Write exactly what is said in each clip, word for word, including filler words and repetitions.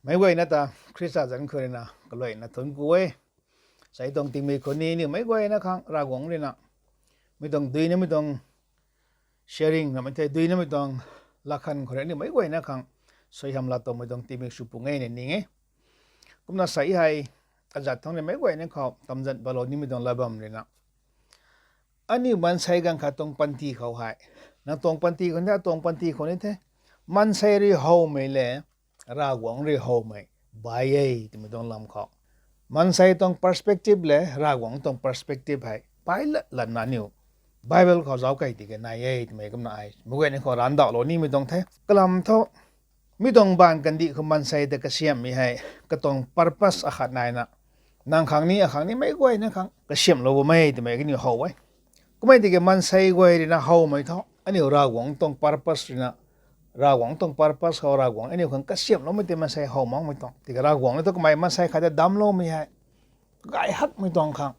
Meic guayna ta Khrista zanc khou rui na kaluaina thuanc ku e. Sei tuang tingmik khou ni aniu meic guayna khang Ravguangc rui na mi tuang duinamei tuang sharing namei the, duinamei tuang lakhan khou rui aniu meic guayna khang suaihiam laa tuangmei tuang tingmik sw pung e ni ning e. Kumna sei hei azat thangc rui meic guayna khou tamzan balou nimei tuang lat bam rui na, aniu maansei ganv khat tuang panty khou hei, nang tuang panty khou ni the, tuang panty khou ni the, maansei rui howmei le Ravguangc rui howmei bai e twmei tuang lam khou, maansei tuang perspective le Ravguangc tuang perspective hei pailat latna aniu Bible khou zauc key tiki nai e twmei kumna ai meic guayna khou randauhlou nimei tuang the. Kalam thu, mi tuang baanv kandih khou maansei ta kasiamhmei hei katuang purpose akhat naina, nang khang ni, akhang ni, meic guayna khang kasiamhlou bammei twmei kaniw how e. Kummei tiki maansei guay rui na howmei thu aniu Ravguangc tuang purpose rui na, Ravguangc tuang purpose khou Ravguangc aniu khang kasiamhloumei tei maansei how makmei tuang. Tiki Ravguangc ni thu kamei maansei khat ta damcloumei hei kagay hakmei tuang khang,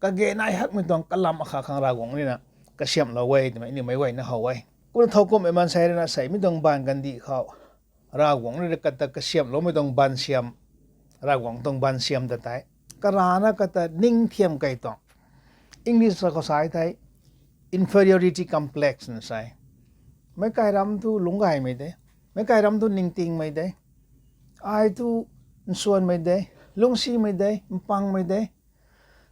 kage nai hakmei tuang kalam akhat khang Ravguangc rui na kasiamhlou e twmei aniu meic guayna how e. Kumna thowkumhmei maansei rui na sei mi tuang baanv kandih khou Ravguangc rui na kata kasiamhloumei tuang baansiam, Ravguangc tuang baansiam ta tei karana kata ningthiam key tuang. English khou sa thei inferiority complex na sa e. Meic kai ram thu lungcgaymei de, meic kai ram thu ningtingmei de, ai thu nsuanmei de, lungcsimei de, mpangmei de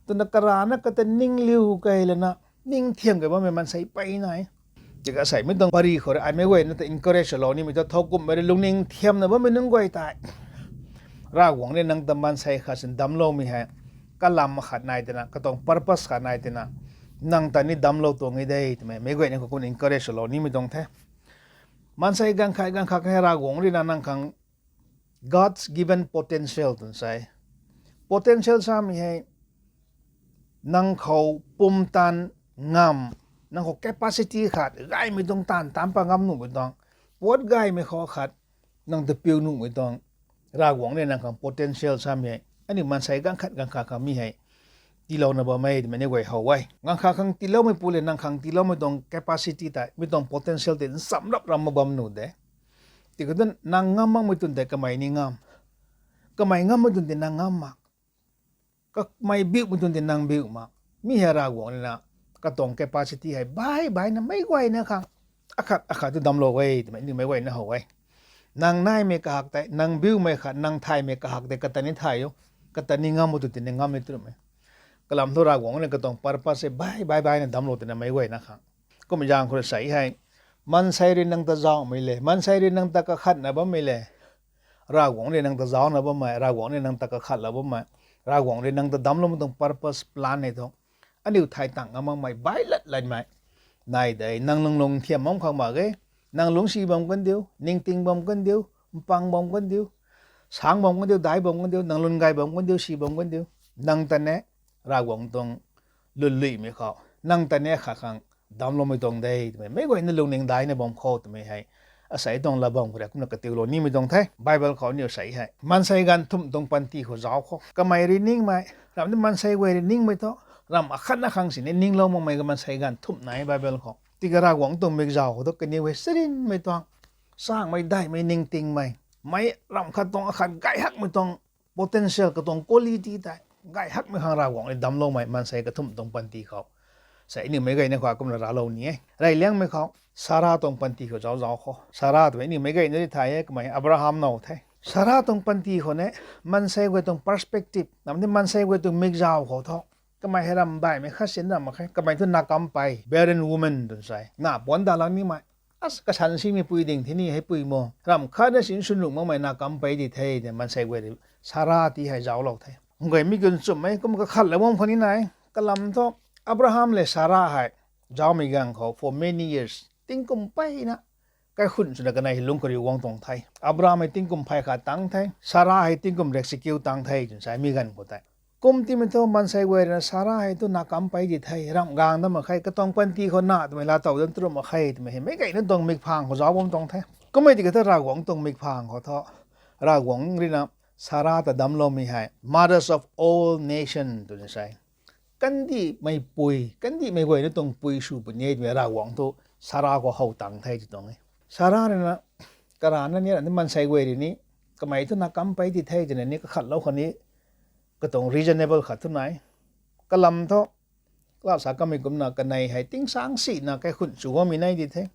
twna karana kata ningliu key lana ningthiam key bammei maansei peyna e. Tiki sei mi tuang pary khou rui ai meic guayna ta encourage lou nimei thu thowkumhmei rui lungning thiamna bammei nunc guay tei Ravguangc rui nang ta maansei khat sin damcloumei hei kalam akhat nai tina, katuang purpose khat nai tina, nang ta ni damclou tuang e de twmei meic guayna khou kumna encourage lou nimei tuang the. Maansei ganv khat ganv khat hei Ravguangc rui na nang khang God's given potential twna sa e. Potential samei hei nang khou pumtan ngam, nang khou capacity khat, gaymei tuang taanv taanc pat ngam nuhmei tuang, puat gaymei khou khat nang ta piu nuhmei tuang, Ravguangc rui nang khang potential samei hei aniu maansei ganv khat ganv khat khang mi hei tiilouna bam e twmei ni guay how e. Ganv khat khang tiiloumei pu le nang khang tiiloumei tuang capacity tei, mi tuang potential tei nchamc rap ram ma bam nuh de. Tiki thu nang ngam makmei twn tei kamei ni ngam, kamei ngammei twn tei nang ngam mak, kamei biumei twn tei nang biu mak. Mi hei Ravguangc rui na katuang capacity hei bai baina meic guayna khang akhat akhat tu damclou e twmei ni meic guayna how e. Nang naimei kahak tei, nang biumei khat, nang thaymei kahak tei kata ni thay o, kata ni ngam o tw tei ni ngam ni twmei. Kalam thu Ravguangc rui na katuang purpose hei bai bai baina damclou twna meic guayna khang. Kumna zaeng khou rui sei hei maansei rui nang ta zauhmei le, maansei rui nang ta kakhatna bammei le, Ravguangc rui nang ta zauhna bammei, Ravguangc rui nang ta kakhatlou bammei, Ravguangc rui nang ta damcloumei tuang purpose plan hei thu aniu thay tang ngam makmei bai lat latmei nai de. Nang lunghlung thiam bam khang mak ge, nang lungcsi bam kan diu, ningting bam kan diu, mpang bam kan diu, sang bam kan diu, dai bam kan diu, nang lung gay bam kan diu, si bam kan diu, nang ta ne Ravguangc tuang lwnluimei khou nang ta ne khat khang damcloumei tuang de twmei meic guayna lungning daina bam khou twmei hei asei tuang lat bam khou rui kumna katiulou nimei tuang the. Bible khou aniu sei hei maansei ganv thumh tuang panty khou zauc khou kamei rui ningmei, ram ni maansei guay rui ningmei thu, ram akhatna khang sini ninglou makmei ka maansei ganv thumh nai Bible khou. Tiki Ravguangc tuang mikzau khou thu kaniw hei charynmei tuang, changmei daihmei ningtingmei, mei ram khat tuang akhat gay hakmei tuang potential katuang quality tei gay hakmei khang Ravguangc rui damcloumei maansei kathumh tuang panty khou sei aniu meic guayna khou kumna raclou ni e. Reyliangmei khou Sara tuang panty khou zauc zauc khou, Sara twmei aniu meic guayna rui thay e, kamei Abraham now the. Sara tuang panty khou ne maansei guay tuang perspective, ram ni maansei guay tuang mikzau khou thu kamei hei ram baihmei khat sin ram mak khe, kamei thu na kam pey, barren woman twn sei, na puanc dalak nimei, as kasan simei pui ding the ni hei pui mo, ram khatna sin swn nuh makmei na kam pey di the twna maansei guay rui Sara ti hei zauclou the. Guay mi gun chumhmei kum kakhatlou bam khou ni nai. Kalam thu Abraham le Sara hei zaucmei ganv khou for many years, tingkum peyna kaikhunc swna kanei hei lungc kariu guang tuang the. Abraham hei tingkum phay khat tang the, Sara hei tingkum reksakiu tang the twna sa mi ganv khou tei. Kum timei thu maansei guay rui na Sara hei thu na kam pey di the, ramh gang dat mak khe, katuang panty khou na twmei laatow dat tru mak khe twmei hei meic guayna tuang mikphang khou zauc bam tuang the. Kummei tiki thu Ravguangc tuang mikphang khou thu Ravguangc rui na Sara ta damcloumei hei mothers of all nation twna sei, kandihmeipui, kandihmei guayna tuang pui sw puni e twmei Ravguangc thu Sara khou how tang the ti tuang e. Sara rui na karana ni, ram ni maansei guay rui ni Kamei thu na kam pei di the twna ni kakhatlou khou ni, katuang reasonable khat thu nai. Kalam thu, kala sa kamei kumna kanei hei tingsaeng sina kaikhunc sw bammei nai di the.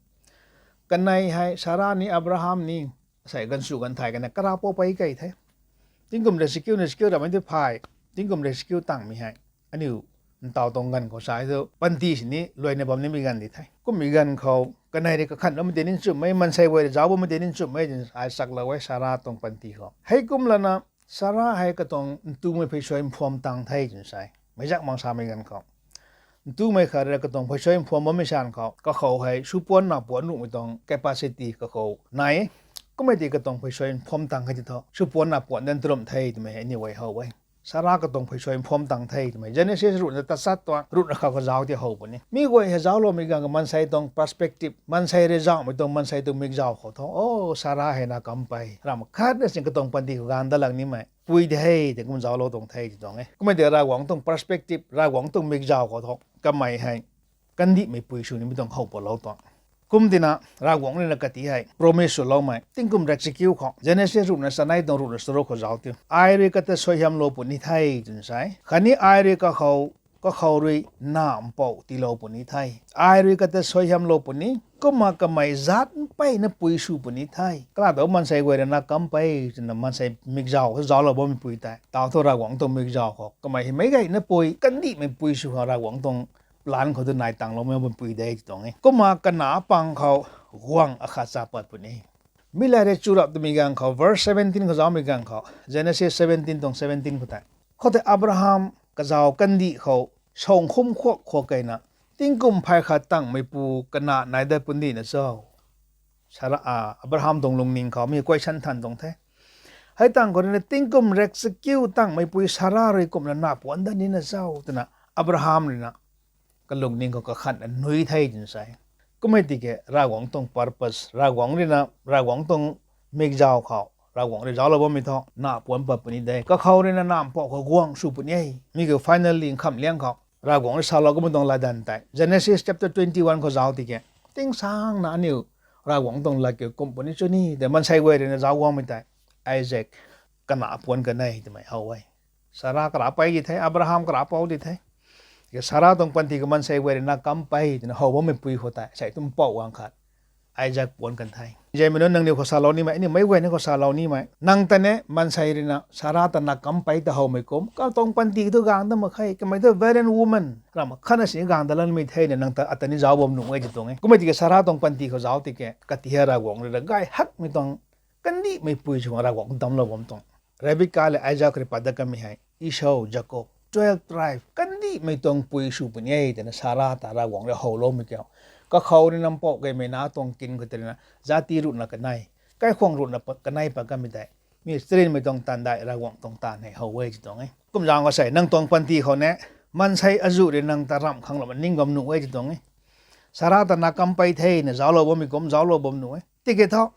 Kanei hei Sara ni Abraham ni, asei ganvsw ganvthai kana kara pou pei kei the. Tingkum rescue, rescue ramei ti phay, tingkum rescue tangmei hei aniu ntaw tuang ganv khou sa thu panty sini luaina bam nimei ganv di the. Kummei ganv khou kanei rui kakhan bammei tei ni nchumhmei, maansei guay rui zauc bammei tei ni nchumhmei, ai chaklou e Sara tuang panty khou. Heikum lana Sara hei katuang ntumei pheysuai mphuam tang the twna sa e. Meic zak mang samei ganv khou ntumei khat rui katuang pheysuai mphuam bammei san khou, kakhou hei supuanc napuanc nuhmei tuang capacity kakhou nai e. Kummei tei katuang pheysuai mphuam tang hei ti thu supuanc napuanc dan tarum the twmei hei aniu guay how e. Sara katuang pheysuai mphuam tang the twmei Genesis ruhna tachat tuang ruhna khat khou zauc ti how puni. Mi guay hei zaucloumei ganv khou maansei tuang perspective, maansei rui zauhmei tuang, maansei tuang mikzau khou thu, o, Sara hei na kam pei, ramh khat na sin katuang panty khou gaanv dat lak nimei pui de he, tei kum zauclou tuang the ti tuang e. Kummei tei Ravguangc tuang perspective, Ravguangc tuang mikzau khou thu kamei hei kandihmei pui sw nimei tuang how palou tuang. Kum tina Ravguangc rui na kati hei promise swloumei tingkum rescue khou Genesis ruhna chanei tuang ruhna charuk khou zauc ti. Ai rui kata suaihiamlou puni the twna sa e. Khatni ai rui kakhou, kakhou rui na mpouh tiilou puni the. Ai rui kata suaihiamlou puni, kumna kamei zaat mpeyna pui sw puni the. Kala dou maansei guay rui na kam pei twna maansei mikzau khou zauclou bammei pui tei, tau thu Ravguangc tuang mikzau khou kamei hei meic gayna pui, kandihmei pui sw khang Ravguangc tuang plan khou tu nai tangloumei bampui de ti tuang e. Kumna kana pang khou guang akhat cha pat puni. Mi lay rui churap twmei ganv khou, verse seventeen khou zaucmei ganv khou, Genesis seventeen tuang seventeen khou tei, khoutei Abraham kazauc kandih khou songkhum khuak khou keyna, tingkum phay khat tangmeipu kana nai dat puni dina cho? Sara, a, Abraham tuang lungning khou mi question than tuang the. Hei tang khou rui na tingkum rescue tangmeipui Sara rui kumna na puanc dat nina cho twna Abraham rui na kalungning khou kakhanna nui the twna sa e. Kummei tiki Ravguangc tuang purpose, Ravguangc rui na, Ravguangc tuang mikzau khou Ravguangc rui zauclou bammei thu na puanc pat puni de. Kakhou rui na na mpouh khou guang sw puni e. Mi kiu finally nkham liang khou Ravguangc rui salou kummei tuang latdanv tei Genesis chapter twenty-one khou zauc tiki, tingsaengna aniu Ravguangc tuang lat kiu kum puni cho ni tei maansei guay rui na zauc guangmei tei Isaac kana puanc kan e twmei how e. Sara kara pei di the, Abraham kara pou di the. Tiki Sara tuang panty khou maansei guay rui na kam pei twna how bammeipui khou tei sei tu mpouh guang khat Isaac puanc kan the. Zaymei nunc, nangniw khou salou nimei, aniu meic guayna khou salou nimei, nang ta ne maansei rui na Sara ta na kam pei ta howmei kum katuang panty thu gaeng dat mak khe, kamei thu barren woman, ramh khatna sini gaeng dat lanmei thena nang ta ata ni zauc bam nuh e ti tuang e. Kummei tiki Sara tuang panty khou zauc tiki kati hei Ravguangc rui na gay hakmei tuang kandihmeipui sw khang Ravguangc damclou bam tuang. Rebekah le Isaac rui pat dat kamei hei Esau, Jakob, twelve tribe kandihmei tuang pui sw puni e twna Sara ta Ravguangc rui howloumei kiu, kakhou rui na mpouh keymei na tuang kin khou tei rui na zati ruhna kanei, kaikhwang ruhna pa, kanei pat kamei tei mi charynmei tuang taanv dai Ravguangc tuang taanv hei how e ti tuang e. Kumzaeng khou sei nang tuang panty khou ne maansei azuh rui nang ta ramh khang lana ning bam nuh e ti tuang e. Sara ta na kam pei thena zauclou bammei kum zauclou bam nuh e. Tiki thu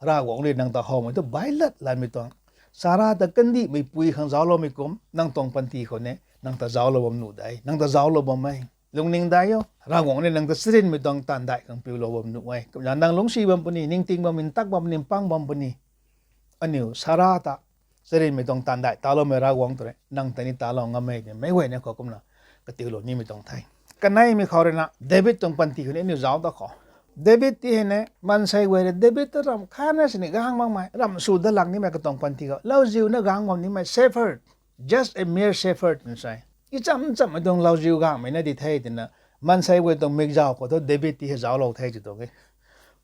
Ravguangc rui nang ta howmei thu bailat lanmei tuang, Sara ta kandihmeipui khang zaucloumei kum nang tuang panty khou ne nang ta zauclou bam nuh de, nang ta zauclou bam e. Lungning dai o, Ravguangc rui nang ta charynmei tuang taanv dai khang piulou bam nuh e. Kumna nang lungcsi bam puni, ningting bam, ntak bam, mpang bam puni. Aniu Sara ta charynmei tuang taanv dai taloumei Ravguangc tu rui nang ta ni talou ngam e twmei meic guayna khou kumna katiulou nimei tuang the. Kaneimei khou rui na David tuang panty khou ni aniu zauc ta khou, David ti hei ne maansei guay rui David ta ramh khatna sini gaeng makmei, ramh sw dat lak nimei katuang panty khou lauziuna gaeng bam nimei shepherd, just a mere shepherd twna sa e. Icham chammei tuang lauziu gaengmei na di the twna maansei guay tuang mikzau khou thu David ti hei zauclou the ti tuang e.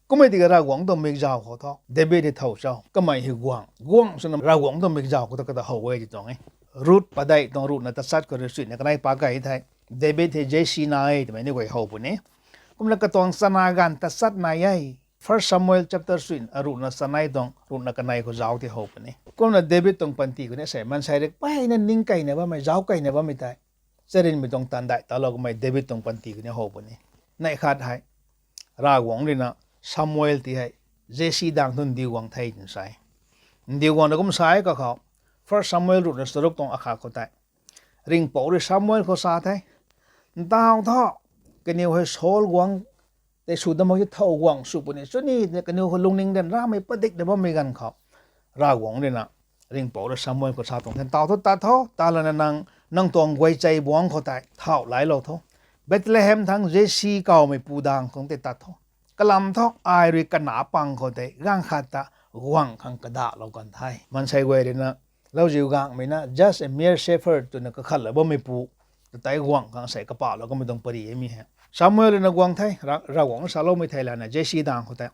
Kummei tiki Ravguangc tuang mikzau khou thu David hei thow cho, kamei hei guang, guang swna Ravguangc tuang mikzau khou thu kata how e ti tuang e. Ruth padeih tuang ruhna tachat khou rui suina kanei pa key the. David hei Jesse na e twmei ni guay how puni. Kumna katuang chana ganv tachat nai e. First Samuel chapter suina ruhna chanei tuang ruhna kanei khou zauc ti how puni. Kumna David tuang panty khou ni sei maansei rui peyna ning keyna bammei, zauc keyna bammei tei charynmei tuang taanv dai talou kamei David tuang panty khou ni how puni. Neih khat hei Ravguangc rui na Samuel ti hei Jesse daeng thu ndiu guang the twna sa e. Ndiu guangna kum sa e kakhou, First Samuel ruhna charuk tuang akhat khou tei ringhpouc rui Samuel khou sa the, ntaw tho, kaniw hei Saul guang tei sw dat mak ki thow guang sw puni cho ni twna kaniw khou lungning ryanramei padikna bammei ganv khou Ravguangc rui na, ringhpouc rui Samuel khou sa tuang the, ntaw thu tat tho, ta lana nang, nang tuang guay chei buangc khou tei thau lailou tho. Bethlehem thangc Jesi kawmeipu daeng khang tei tat tho. Kalam thu ai rui kanac pang khou tei ganv khat ta guangc khang kadahlou kan the. Maansei guay rui na, lauziu gangmei na, just a mere shepherd twna kakhatlou bammeipu ta tei guangc khang sei kapahlou kamei tuang pary e mi he. Samuel rui na guang the, Ra-, Ravguangc na saloumei thei lana Jesi daeng khou tei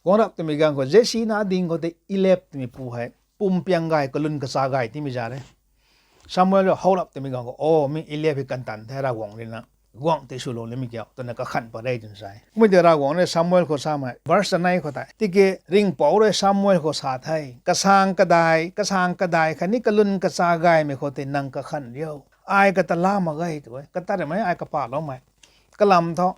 guang rap twmei ganv khou Jesi na ding khou tei Eliab twmei pu hei pum piang gay, kalun kacha gay timei za re. Samuel rui how rap twmei ganv khou, o, mi Eliab hei kantan the, Ravguangc rui na guangc tiswlou nimei kiu twna kakhan pat re twna sa e. Kummei tei Ravguangc rui Samuel khou samei verse chanei khou tei, tiki ringhpouc rui Samuel khou sa the, kasang kadai, kasang kadai khatni kalun kacha gaymei khou tei nang kakhan riu. Ai kata la mak ge tw e, kata ramei ai kapahloumei. Kalam thu,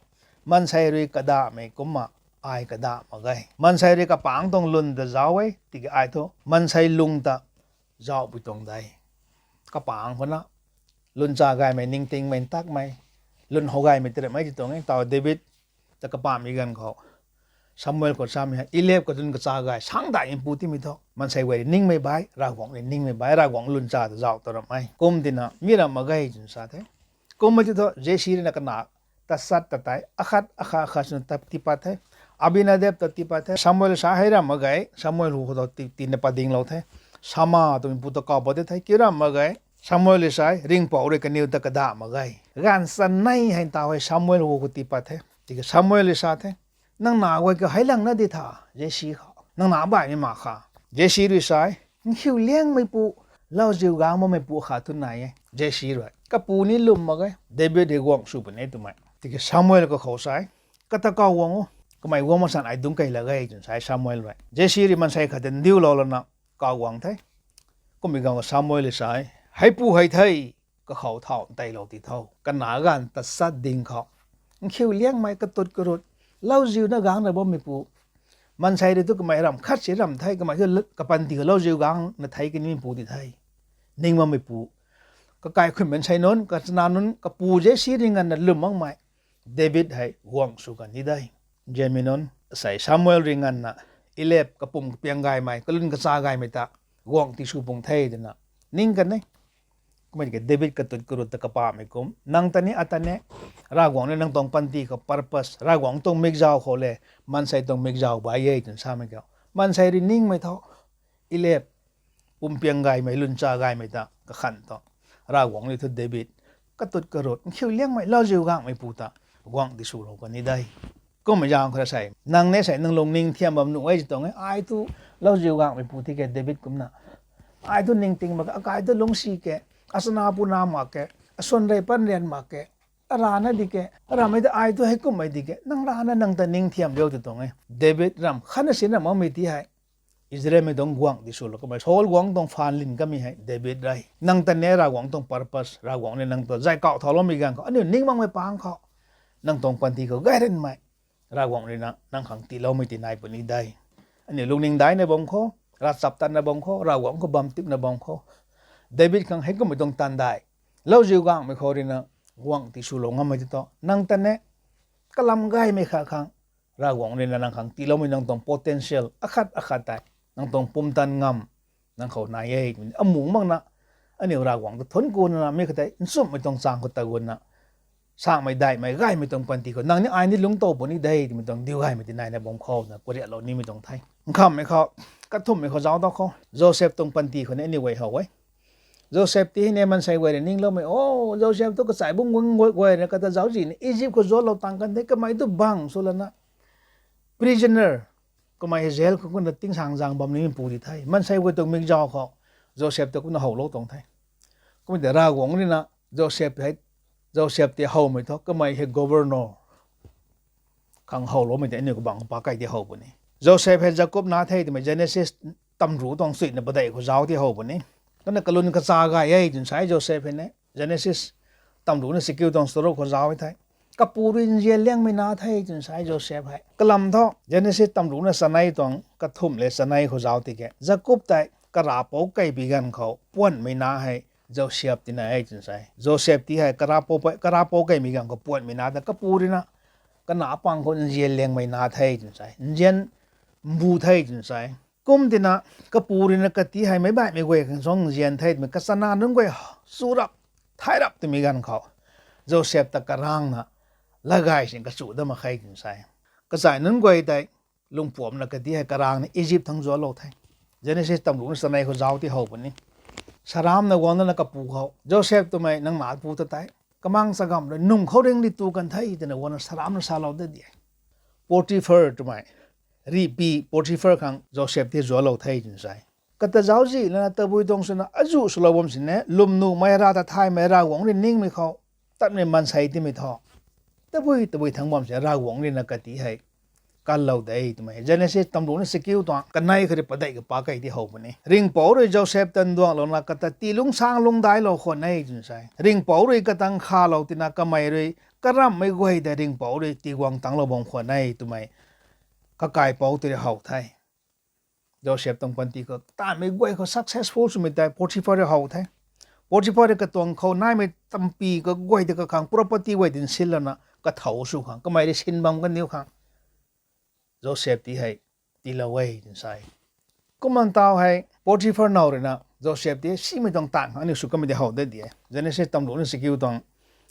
maansei rui kadahmei kumna ai kadah mak ge. Maansei rui kapangc tuang lwn ta zauc e, tiki ai thu maansei lung ta zauhpui tuang de. Kapangc khou na, lwn cha gaymei, ningtingmei, ntakmei, lwn how gaymei tei ramei ti tuang e, taw David ta kapahmei ganv khou, Samuel khou samei hei, Eliab kalun kacha gay, sang daihmeipu timei thu, maansei guay rui ningmei bai, Ravguangc rui ningmei bai, Ravguangc lwn cha ta zauh ta ramei. Kum tina, mi ram mak ge twna sa the. Kummei ti thu, Jesi rui na kanac tasat ta tei, akhat, akhat, akhat swna tat tiipat the. Abinadab ta tiipat the. Samuel sa hei ram mak ge, Samuel hu khou thu ti, tina pat dinglou the. Shama twmeipu ta kaw pat ti the, kiu ram mak ge. Samuel rui sa e, ringhpouc rui kaniw ta kadah mak ge. Ganv chanei hei ntaw hei Samuel hu khou tiipat the. Tiki Samuel rui sa the, nang na guay kiu hei lang na di tha, Jesi khou. Nang na baihmei mak kha. Jesi rui sa e, nkhiu liangmeipu, lauziu gangc makmeipu khat thu nai e. Jesi rui, kapu ni lwm mak ge, David hei guangc sw puni twmei. Tiki Samuel kakhou sa e, kata kaw guang o, kamei guang masan ai dungc kei lak ge twna sa e Samuel rui. Jesi rui maansei khat ta ndiulou lana kaw guang the. Kummei ganv khou Samuel rui sa e, heipu hei the, kakhou thau nteilou ti tho. Kanac ganv tasat ding khou, nkhiu liangmei, katut karut, lauziuna gangcna bammeipu. Maansei rui thu kamei ram khat si ram the, kamei thu l-, kapanty khou lauziu gangcna thei kanimeipu ti the. Ning bammeipu. Kakai khun maansei nunc, kachana nunc, kapu Jesi rui nganvna lwm makmei David hei guangc sw kan ni de. Nzianmei nunc, asei Samuel rui nganvna Eliab kapum kapiang gaymei, kalun kacha gaymei ta guangc tisw pung the twna ning kan e. Kummei tiki David katut karut ta kapahmei kum, nang ta ni, ata ni, Ravguangc rui nang tuang panty khou purpose, Ravguangc tuang mikzau khou le, maansei tuang mikzau bai e twna samei kiu. Maansei rui ningmei thu, Eliab, pum piang gaymei, lwn cha gaymei ta kakhan thu, Ravguangc rui thu David, katut karut, nkhiu liangmei, lauziu gangmeipu ta guangc tiswlou kan ni de. Kummei zaeng khou rui sei, nang ni sei nang lungning thiam bam nuh e ti tuang e, ai thu lauziu gangmeipu ti ke David kumna. Ai thu ningting mak ke, akai thu lungcsi ke, achana puna mak ke, asuan rey pan rian mak ke, arana di ke, aramei ta ai thu hei kummei di ke, nang rana nang ta ning thiam riu ti tuang e. David ram khatna sinna makmei ti hei, Israelmei tuang guangc tiswlou kamei, Saul guangc tuang phaan lin kamei hei David rei. Nang ta ni Ravguangc tuang purpose, Ravguangc rui nang ta zay kauh thauloumei ganv khou, aniu ning makmei pang khou, nang tuang panty khou gayranmei, Ravguangc rui na nang khang tiiloumei ti nai puni de. Aniu lungning daina bam khou, ravchaptatna bam khou, Ravguangc khou bam tipna bam khou, David khang hei kummei tuang taanv dai, lauziu gangmei khou rui na guangc tiswlou ngammei ti thu, nang ta ni kalam gaymei khat khang, Ravguangc rui na nang khang tiiloumei nang tuang potential akhat akhat tei, nang tuang pumtan ngam, nang khou nai e. Amu makna, aniu Ravguangc ta thuanc kuna mi khat tei nchumhmei tuang chang khou ta guna, sangmei daihmei gaymei tuang panty khou nang ni ai ni lungctow puni de twmei tuang diu gaymei ti naina bam khou na pariatlou nimei tuang the. Nkhamhmei khou, kathumhmei khou zauc ta khou, Joseph tuang panty khou ni aniu guay how e. Joseph ti hei ni maansei guay rui ningloumei, o, Joseph thu kachai bung guang guay, guay rui kata zauczihna Egypt khou zuanclou tang kan the, kamei thu bang sw lana prisoner, kamei hei jail khou kumna tingsang zaeng bam nimeipu di the. Maansei guay tuang mikzau khou Joseph ta kumna howlou tuang the. Kumna tei Ravguangc rui na Joseph hei, Joseph ti howmei thu kamei hei governor khang howloumei tei aniu kabangc pa kai ti how puni. Joseph hei Jakob na the twmei Genesis tamruc tuang suina padeih khou zauc ti how puni. Kumna kalun kacha gay e twna sa e Joseph hei ni. Genesis tamruc na sikiu tuang charuk khou zauc e the. Kapu rui nzian liangmei na the twna sa e Joseph hei. Kalam thu Genesis tamruc na chanei tuang kathumh le chanei khou zauc tiki, Jakob tei karapouc kei bi ganv khou puanhmei na hei Joseph tina e twna sa e. Joseph ti hei karapouc, karapouc keimei ganv khou puanhmei na ta kapu rui na kanac pang khou nzian liangmei na the twna sa e. Nzian mbu the twna sa e. Kum tina, kapu ruina kati hei meic baihmei guay khang suang nzian the twmei kachana nunc guay chu rap, thay rap twmei ganv khou, Joseph ta karangna latgay sin kachu dat mak khe twna sa e. Kachai nunc guay tei lungpuamcna kati hei karangna Egypt thangc zuanclou the. Genesis tamruhna chanei khou zauc ti how puni. Saramna guang dana kapu khou, Joseph twmei nang nac pu ta tei kamang chagamv rui nung khou ringc ri tu kan the twna guangna saramna salou dat di e. Potiphar twmei rihpui Potiphar khang Joseph ti zuanclou the twna sa e. Kata zauczih lana tabui tuang swna azuh swlou bam sini, lwmnuhmei, Rav ta thaymei, Ravguangc rui ningmei khou tatmei maansei timei thu tabui tabui thangc bam sini Ravguangc ruina kati hei kanlou de twmei Genesis tamruhna chakiu tuang kanei khou rui padeih kapak key ti how puni. Ringhpouc rui Joseph ta nduanglouna kata tii lungcsaeng lungcdailou khwan e twna sa e. Ringhpouc rui kata nkhavlou tina kamei rui karamhmei guay ta Ringhpouc rui tiguang tangclou bam khwan e twmei kakaipouc tei rui how the. Joseph tuang panty khou tanmei guay khou successful swmei tei Potiphar rui how the. Potiphar rui katuang khou naimei tampi kaguay tei kakhang property guay tinsinlana kathau sw khang kamei rui sin bam kaniw khang Joseph ti hei tiilou e twna sa e. Kumna taw hei Potiphar now ruina Joseph ti simei tuang taanv khang aniu sw kamei tei how dat di e. Genesis tamruhna chakiu tuang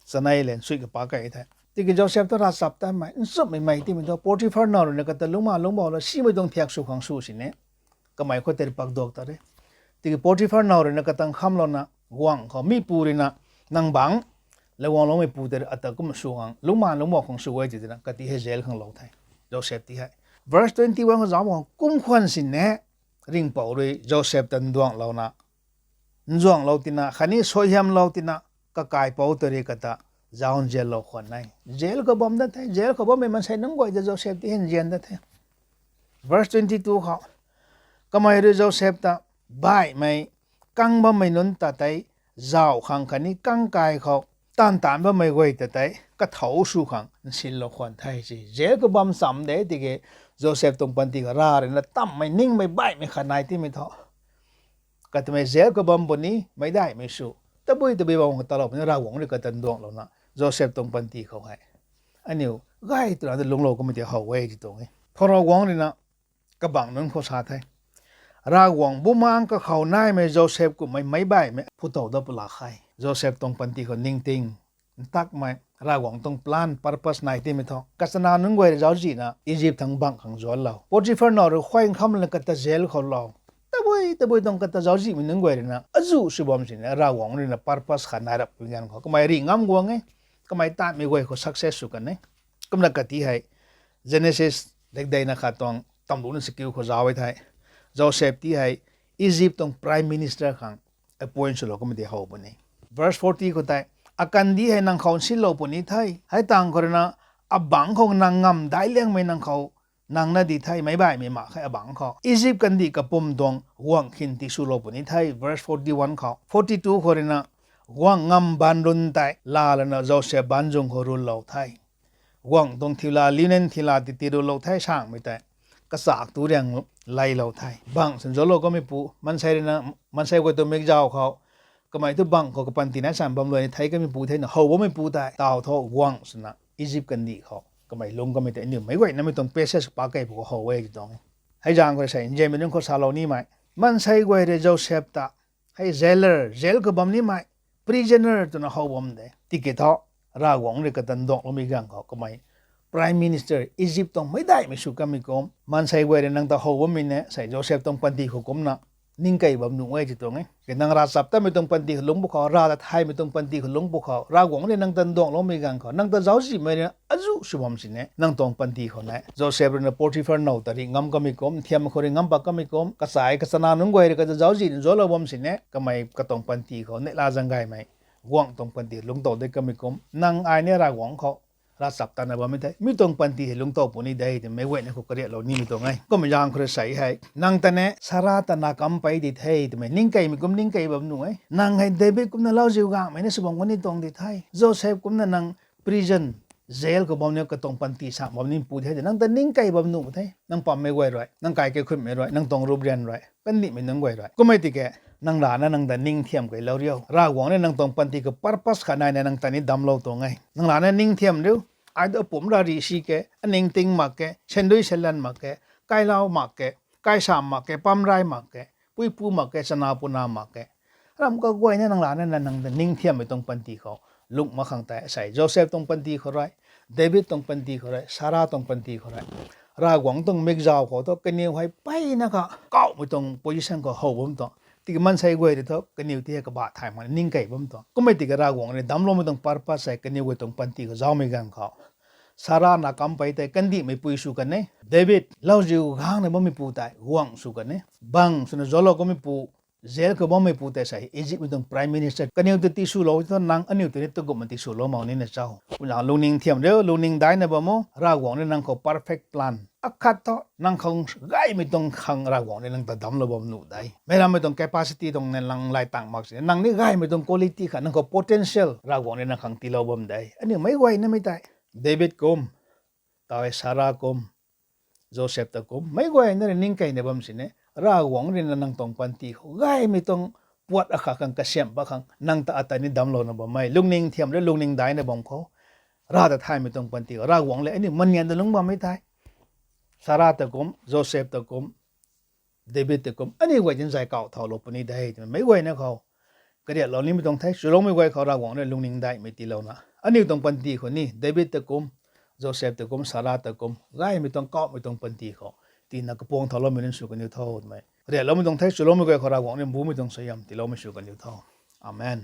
chanei lev sui kapak key the. Tiki Joseph ta ravchaptatmei nchumhmei mei timei thu Potiphar now ruina kata lungcma lungcbou la simei tuang thiak sw khang sw sini kamei khou tei rui pak duak ta re. Tiki Potiphar now ruina kata nkhamlouna guangc khou mipu ruina nang bangc laguangloumeipu tei rui ata kumna sw khang lungcma lungcbou khang sw e ti tina kati hei jail khang lou the. Joseph ti hei verse twenty one khou zauc khang kum khwan sini Ringhpouc rui Joseph ta nduanglouna nzuanglou tina khatni suaihiamlou tina kakaipouc tei rui kata zauc nzianlou khwan e. Jail khou bam dat the, jail khou bammei maansei nunc guay ta Joseph ti hei nzian dat the. Verse twenty two khou kamei rui Joseph ta baihmei kang bammei nunc ta tei zauc khang khatni kangkai khou taanv taanc bammei guay ta tei kathau sw khang nsinlou khwan the si. Jail khou bam cham de tiki Joseph tuang panty khou Rav ruina tamhmei ningmei baihmei khat nai timei thu katamei jail khou bam puni meic daihmei sw tabui tabui bam khou talou puni Ravguangc rui kata nduanglouna Joseph tuang panty khou hei aniu gay twna ta lungclou kamei tei how e ti tuang e. Pharaoh guangc ruina kabangc nunc khou sa the, Ravguangc bumaengc kakhou naimei Joseph kummei meic baihmei phutow dat pw lak khe. Joseph tuang panty khou ningting ntakmei Ravguangc tuang plan purpose nai timei thu kachana nunc guay rui zauczihna Egypt thangc bangc khang zuanclou, Potiphar now rui khuay nkham lana kata jail khou lou, tabui tabui tuang kata zauczihmei nunc guay ruina azuh sw bam sini Ravguangc ruina purpose khat nai rap pui ganv khou kamei rih ngam guang e. Kamei taanmei guay khou success sw kan e. Kumna kati hei Genesis lekdeina khat tuang tamruhna chakiu khou zauc e the. Joseph ti hei Egypt tuang prime minister khang appoint swlou kamei tei how puni. Verse forty khou tei akandih hei nang khou nsinlou puni the. Hei tangv khou ruina abangc khou nang ngamv daic liangmei nang khou nang na di the, meic baihmei mak khe abangc khou. Egypt kandih kapwm tuang guangc khin tiswlou puni the. Verse forty one khou, forty two khou ruina guangc ngamv baanv run tei laa lana Joseph baanc zung khou runlou the. Guangc tuang thiula, linen thiula ti tirullou the sangmei tei. Kachak tu riang leilou the. Bangc sin zuanclou kameipu, maansei ruina, maansei guay tuang mikzau khou kamei thu bangc khou kapanty nai san bam luai ni thei kameipu thena how bammeipu tei taw thu guangc swna Egypt kandih khou kamei lungc kamei tei aniu meic guaynamei tuang passage pak key pu khou how e ti tuang e. Hei zaeng khou rui sei nzianmei nunc khou salou nimei, maansei guay rui Joseph ta hei jailer, jail khou bam nimei, prisoner twna how bam de. Tiki thu Ravguangc rui kata nduangloumei ganv khou kamei prime minister Egypt tuang meic daihmei sw kamei kum, maansei guay rui nang ta how bammei ne sei Joseph tuang panty khou kumna ningkey bam nuh e ti tuang e. Ke nang ravchaptatmei tuang panty khou lungc pw khou, Rav ta thaymei tuang panty khou lungc pw khou, Ravguangc rui nang ta nduangloumei ganv khou nang ta zauczihmei rui azuh sw bam sini nang tuang panty khou ne Joseph ruina Potiphar now ta rih ngam kamei kum, nthiam khou rih ngam pat kamei kum, kachai kachana nunc guay rui kata zauczihna zuanclou bam sini kamei katuang panty khou neihla zaeng gaymei guangc tuang panty lungctow de kamei kum, nang ai ni Ravguangc khou ravchaptatna bammei the, mi tuang panty hei lungctow puni de twmei guayna khou kariatlou nimei tuang e. Kummei zaeng khou rui sei hei nang ta ne Sarah ta na kam pey di the twmei ningkeymei kum ningkey bam nuh e. Nang hei David kumna lauziu gangmei na sw bam kani tuang di the. Joseph kumna nang prison, jail khou bam ni katuang panty sang bam ni pu the, nang ta ningkey bam nuh the. Nang pammei guay rui, nang kai kei khutmei rui, nang tuang ruprian rui, kandihmei nunc guay rui. Kummei tiki nang rana nang ta ningthiam keylou riu. Ravguangc rui nang tuang panty khou purpose khat naina nang ta ni damclou tuang e. Nang rana ningthiam riu. Ai tu apumc rarih si ke, aningting mak ke, sandui sanlan mak ke, kailau mak ke, kaisa mak ke, pamrey mak ke, puipu mak ke, chana puna mak ke, ram kaguayna nang lana nang ta ningthiammei tuang panty khou lung mak khang tei sei Joseph tuang panty khou rui, David tuang panty khou rui, Sarah tuang panty khou rui, Ravguangc tuang mikzau khou thu kaniw hei mpeyna kha kauhmei tuang position khou how bam tuang. Tiki maansei guay rui thu kaniw ti hei kabah thay mak ning key bam tuang. Kummei tiki Ravguangc rui damcloumei tuang purpose hei kaniw guay tuang panty khou zaumei ganv khou, Sarah na kampei tei kandihmei pui sw kan e. David lauziu gangna bammeipu tei guangc sw kan e. Bang swna zauclou kummeipu, jail khou bammeipu tei sei Egyptmei tuang prime minister. Kaniw ta tiswlou thu nang aniu ta ni takumhna tiswlou mak nina cho? Kumna lungning thiam riu, lungning daina bam o. Ravguangc rui nang khou perfect plan akhat thu nang khang gaymei tuang khang Ravguangc rui nang ta damclou bam nuh de. Meic rammei tuang capacity tuang nang lay tang mak sini nang ni gaymei tuang quality khat, nang khou potential Ravguangc rui nang khang tiilou bam de. Aniu meic guaynamei tei David kum, tei Sarah kum, Joseph ta kum, meic guayna rui ning keyna bam sini, Ravguangc rui na nang tuang panty khou gaymei tuang puat akhat khang kasiamh pat khang nang ta ata ni damclouna bam e. Lungning thiam riu, lungning daina bam khou, Rav ta thaymei tuang panty khou Ravguangc le aniu manian ta lungc bammei thei, Sarah ta kum, Joseph ta kum, David ta kum aniu guay tin zay kauh thaulou puni de twmei meic guayna khou kariaklou nimei tuang the. Chuloumei guay khou Ravguangc rui lungning daihmei tiilouna aniu tuang panty khou ni David ta kum, Joseph ta kum, Sarah ta kum gaymei tuang kauhmei tuang panty khou tina kapuang thauloumei nunc sw kaniw tho twmei kariakloumei tuang the. Chuloumei guay khou Ravguangc rui mbumei tuang suaihiam tiiloumei sw kaniw tho. Amen.